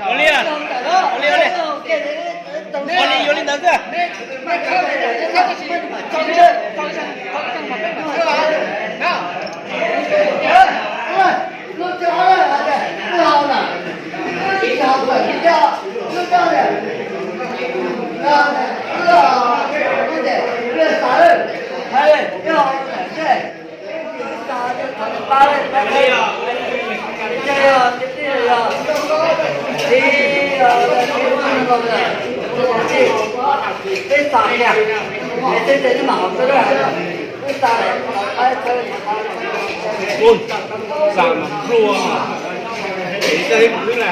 Ua li, ua li, ua li ntawd xwb. Ua, xa mas plua, es coj ib pliag na.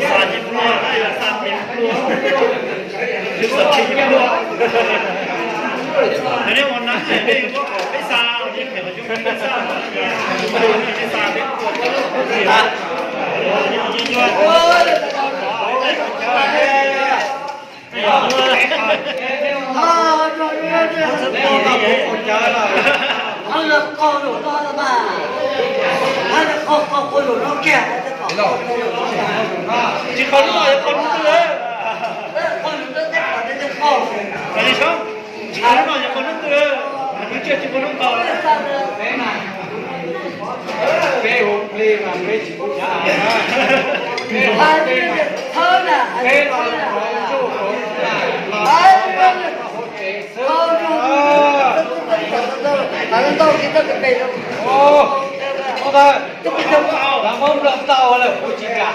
Xa tsis plua, xa tsis plua. Peb xa, peb xa, peb xa. Tsis qhov no yog qhov hnub twg? Tsis qhov no yog qhov hnub twg? Hnub tsiab tsis qhov hnub nkaus. Peb hu plig mas peb tsis pub xa na. Peb los ntsuj los los los xwb. Ua, ua ntawd, Muab Nplog tau lawm kuv tsis kam.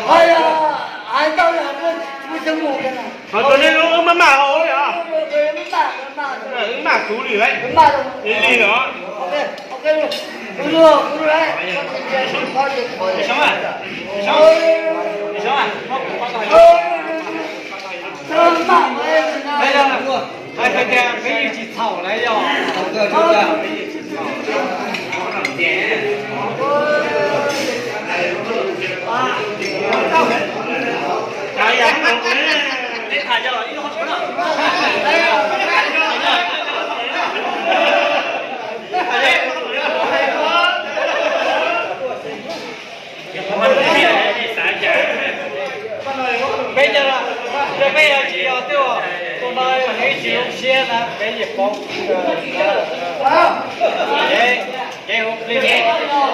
Qhov tus nej lub wb maj maj hauv yom? Wb maj kuv li lawm. Li li lawm. Hais tias peb yeej tsis txhaum lawm yog. Peb cov, peb yog tsis yog twb tus no heev tsis zoo siab na, peb yeej paub. Ces hu plig, yog yus tau.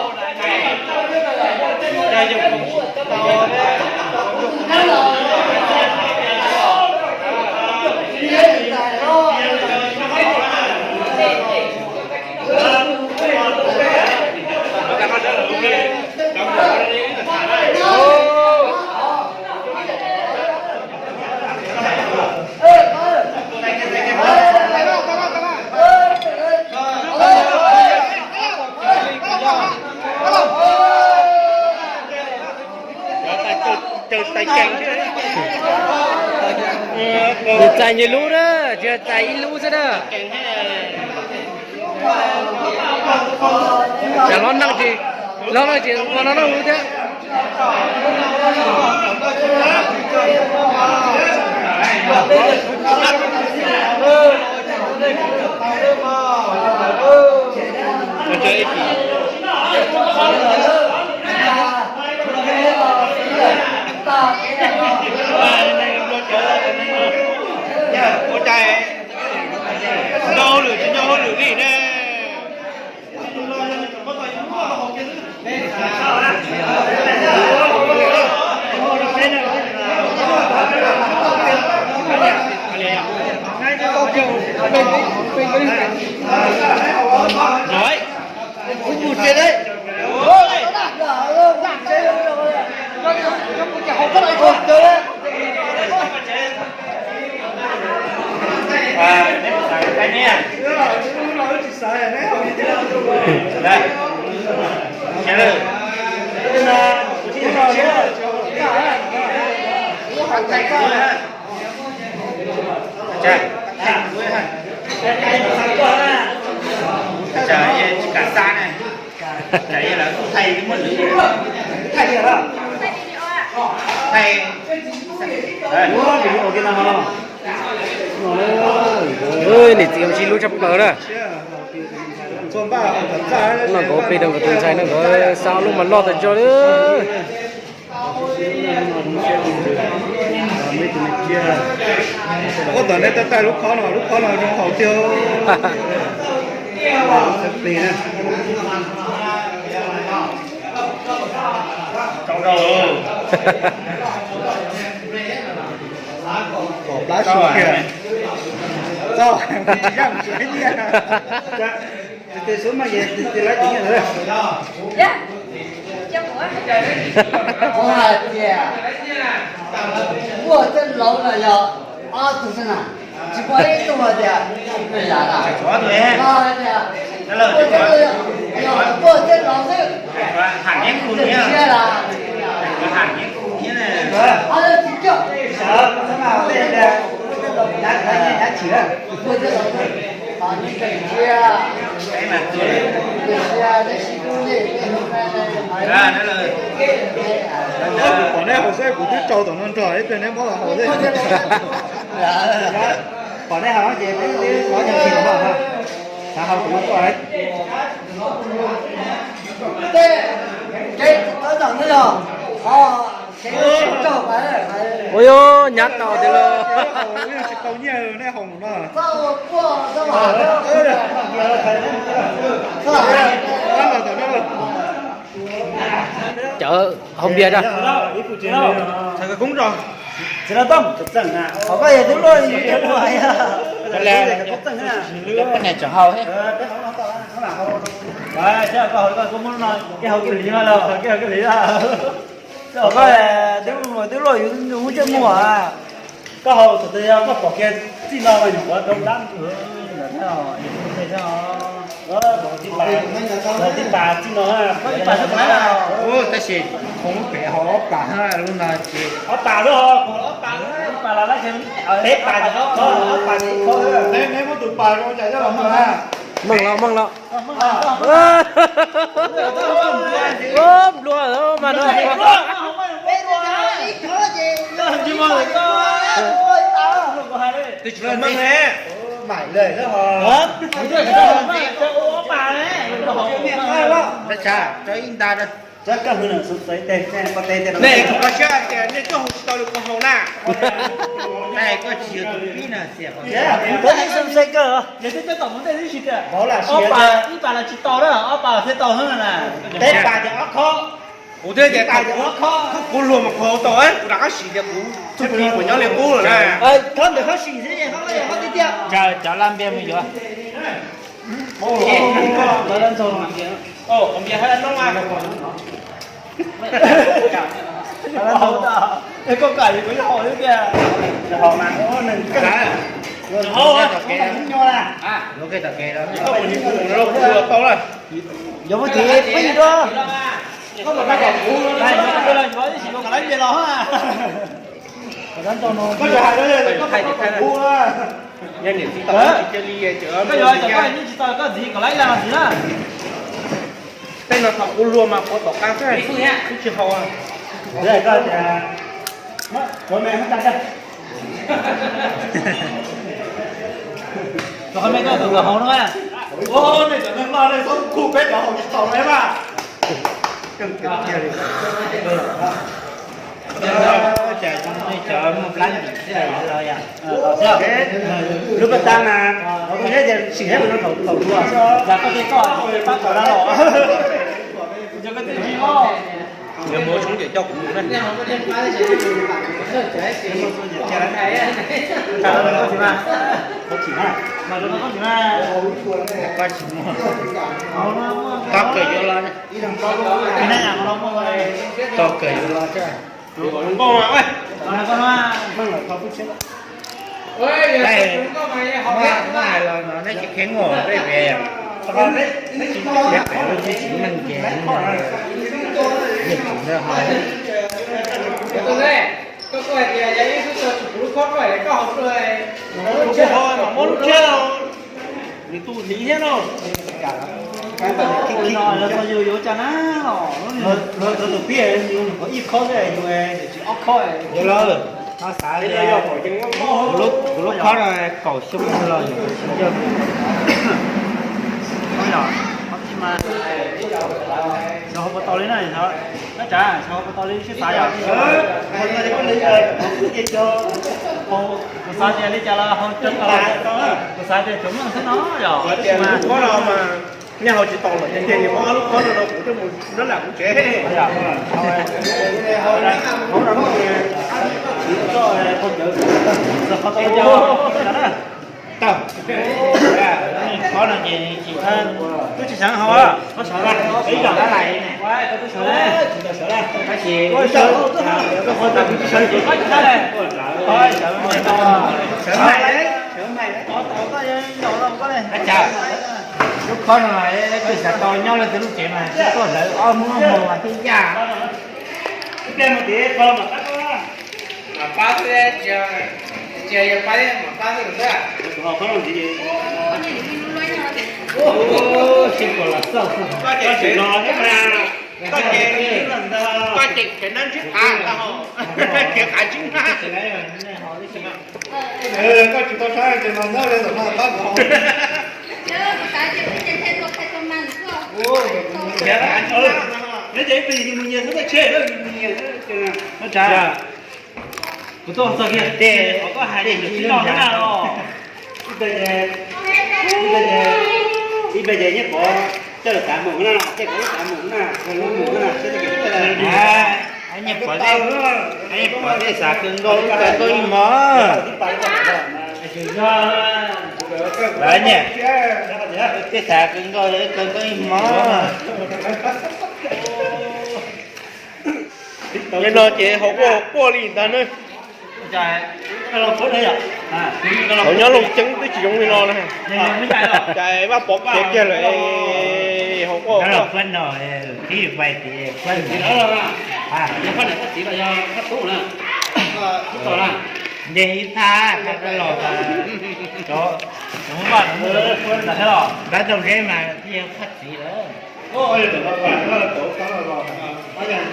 Yog txais nyias lub na, tsis txais ib lub xwb na. Cov hlob neej ces, hlob neej ces ua no noj lub thiab. Ua cas nco hauj lwm tsis nco hauj lwm li ne? Rồi. Tsis kam xa ne, tsam yog lawv kuj thaij muaj lwm thaij. Niam txiv zoo siab hlub tshaj plaws na. No nkawd peb rau nkawd tus ntxhais no nkawd xa lub mas loj tas zog li. Ua tom nej tab tais lub khob no, lub khob no zoo haus tiag. Kom plab suav kiag. Txoj yam tsis nyiaj. Tes tes xub mas yog tes tes lawv tsis nyiaj ntawd. Kuv hais tias Puaj thiab Laus no yog ob tug xwb na, tsis muaj ib tug hais tias yam na. Hais tias Puaj thiab Laus, yog Puaj thiab Laus xwb. Tsis muaj ib tug thiab. Puaj thiab Laus xwb. Pom neb haus xwb, kuv twb tso tom no nrog ib pliag neb muab los haus xwb. Pom neb haus ces peb twb qhov nyuag chim los no, xav haus kuv tuaj. Ua yog nyab tau tiag los. Cov hauv npias na. Txiv Lauj Tooj, qhov koj yog tub luaj, tub luaj, tub txeeg na. Poj niam tseem haus thiab. Koj haus koj koj mus no, koj haus koj lim no los koj haus koj lim. Koj twb mus twb luaj yus mus coj mus. Koj haus thaum twg yog koj pom kiag txij no mas nyuam qhuav rau dab ntawd thiab. Tib pas txij no, koj tib pas xwb. Tab sis khoom lub pem haus ob pas, lub no ces ob pas xwb, ob pas, peb pas ces ob pas, ob pas ces ib khov. Neb muab tus pas zoo cas coj los muag na. Meej los, meej los. Nplua mas no. Twb tsis meej ne. Tab sis tso ib nta. Nej kuj kho siab tias nej tuaj haus tsis tau li kuv haus na. Koj tsis yog tus pib na. Ob pas, ib pas los tsis tau na, ob pas thiaj tau na. Peb pas ces ob khob. Kuv thiaj tias kuv luag mas kuv haus tau, kuv rov qab sim tias kuv txuj ci puas nyob li qub lawm na. Khob ntawm khob sim xwb, khob tiag tiag. Cov lab npias mus yuav. Koj kam kuv yuav haus thiab tiag. Haus mas, haus mas. Yuav mus tim peb yig duab. Koj yuav hais tias koj tsis cia li, koj yuav hais tias koj yeej tsis tau koj ntxiv kom lawv ib leeg los ntxiv na. Tej no thaum kuv luag mas puav tom qab xwb, twb tsis haus. Qhov me koj tus haus no. Nej cov neeg loj nej txhob kuj peb cov haus tsis tau na mas. Lub pas tas mas, sim thiab mus no thaum thaum ua. Yog koj tej koj pab tau dab los. Yog koj tej zis os. Yog mus tshoob ces coj kuv mus na. Koj tsis mus. Koj kawm yuav los. Koj kawm yuav los. Muab hais los no nej tsis kheev ua peb pem, peb pem lub tsis tsis meej ces yeej tsis ntawd ho. Ho mam muab lub tshiab no, nws tu hliv thiab no. Lawv yuav cas na los? Lawv tus pib yus nyuam qhuav ib khob xwb yus tsis ob khob. Yog lawm, no xav tias kuv lub khob no kaum xyoo los yus tsis ncaj. Xyov puas tau li na, tab tsav xyov puas tau li sib xav yom. Kuv xav tias li cas los hau tso tau, kuv xav tias tsuas muaj xwb no yom. Lub khob no mas nej hau tsis tau lawm ces nws muab lub khob no rau kuv coj mus nyob nram kuv tsev. Tau, khob no ces twb tsis xav hau. Lub khob no twb xav tau nyob lawv tus lub tsev mas tuaj hlawv ob hnub ob hmo mas thiaj yaj. Pab xwb, tsis yog pab, mam pab xwb. Koj ces tsev no thiab mas, koj ces, koj ces tsev no ntsib qav ntag, tsev qav ntsib hnab. Koj tsis tau saib ces mas nyob li ntawm no pab nkaus. Neb ces ib pliag yus mus nyias xwb, tej tsheb yus mus nyias xwb. Kuv tuaj txog kiag tej qhov koj hais tej tsis yog na los. Ib pliag ces, ib pliag ces, ib pliag ces Nyiaj Pov coj lawv xav mus na, tej qhov xav mus na, mus na, seb tej kev Nyiaj Pov, Nyiaj Pov tej xav kawg nkaus, kawg nkaus ib hmos. Lawv nyiam, tej xav kawg nkaus, kawg nkaus ib hmos. Yog no ces hauv quaj quaj li ntag na. Hauv nyob Looj Ceeb twb tsis zoo li no na. Cas Vaj Pov khiav kiag lawm, hauv quaj quaj. Nce ib thaj, thaj los, cov, cov Hmoob Vaj no, nrad tau nqe mas thiaj yog Phaj Txiv lawm.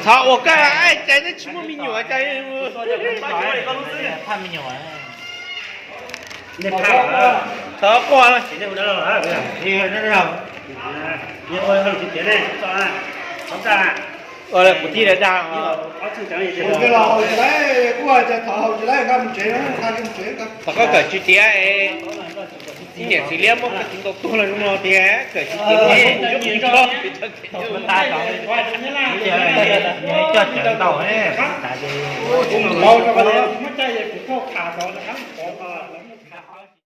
Txhob ua koj, cas twb tsis muaj me nyuam cas. Phaj me nyuam. Txhob quaj. Kuv tij dag dag. Thaum koj kawm tsis tiav, niam txiv liab muab koj txiv ntaus tuag los zoo no tiag, kawm tsis tiav. Coj cawv ntau,